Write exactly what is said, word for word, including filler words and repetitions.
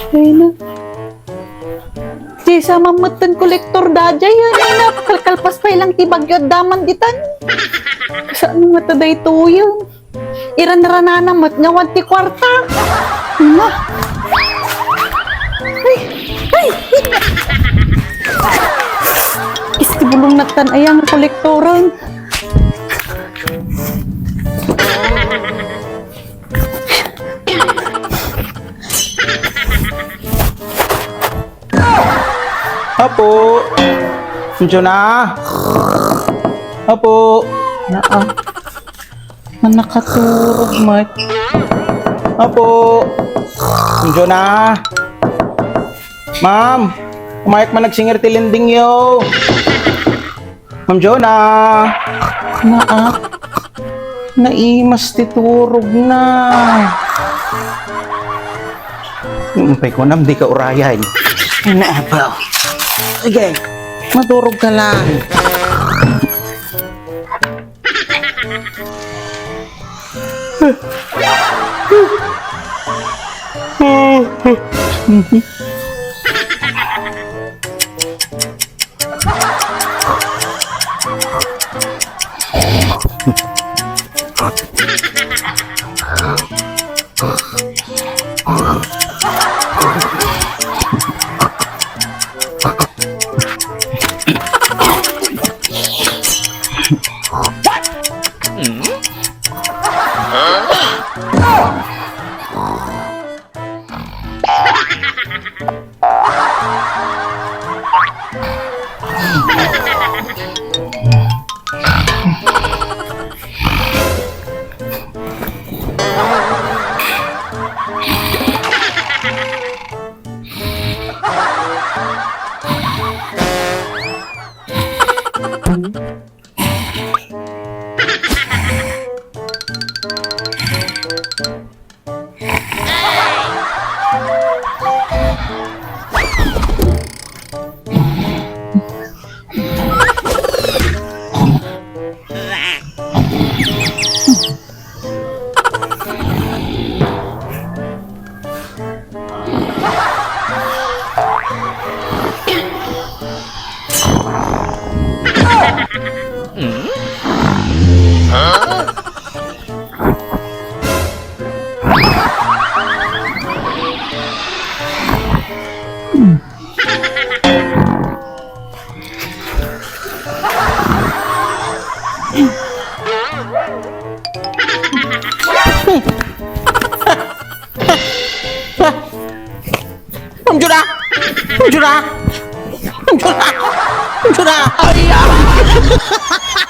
Ay na. Daysa mammetten kolektor daydiay, ay na. Kalkalpas pay lang ti bagyo, adda man ditan. Kasano ngata daytoyen? Iran-ranana met nga awan ti kuarta. Ay na. Ay, ay. Isti bulong natan ayang kolektoren. Apo. Encho na. Apo. Naa. Nakaturog met. Apo. Encho na. Ma'am, umayak man agsingir ti lendingyo. Ma'am Jonah. Naak. Naimas ti turogna. Umpay kunam, dika urayan. Ay, naabaw. Sige, maturog ka lang. Ma'am Jura! Ma'am Jura! Ma'am Jura! Ma'am Jura! Ay, ah!